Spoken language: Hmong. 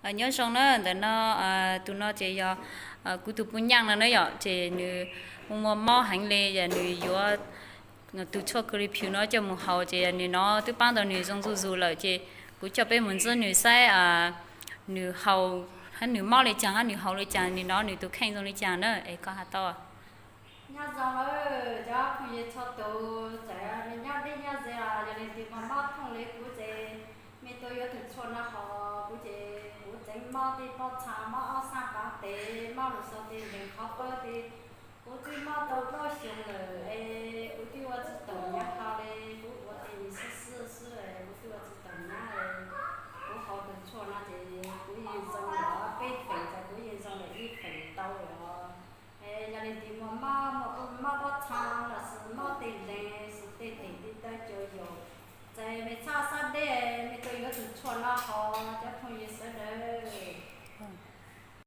Nyob zoo na, ntawm no, tus no ces yog kuv tus puj nyaaj no na yom, ces nws muaj mob heev li, yog nws yuav tus tshuaj Clear Pure no coj mus haus, ces yog nws no twb paab tau nws zoo zuj zus lawm, ces kuv coj peb mus ntsib nws saib nws haus, hab nws mob li caag hab nws haus li caag, nws no nws tus kheej zoo li caag na, es koj has tau. Nyob zoo lawm cov phooj ywg txhua tus, txawm me nyob deb nyob ze los yog leej twg mob mob thooj li kuv ces, me tub yuav tug tshuaj no haus kuv ces kuv tseev mob tej pob txha, mob ob sab paav tes, mob lug sau tej nteeg qhov pawg tes, kuv twb mob tau plaub xyoo lawm es kuv twb ua tsi taus nyav hlo li, kuv ua tej xwb xwb xwb, kuv twb ua tsi taus nyav li. Kuv haus tug tshuaj no ces kuv yeej zoo lawm peb feem, txawm kuv yeej zoo lawm ib feem tau lawm. Yog leej twg muaj mob, muaj mob pob txha lossis mob tej nteeg, lossis tej tes tej taw cov yaus, txawm me txhaj sab deb, me tub yuav tug tshuaj no haus cov phooj ywg.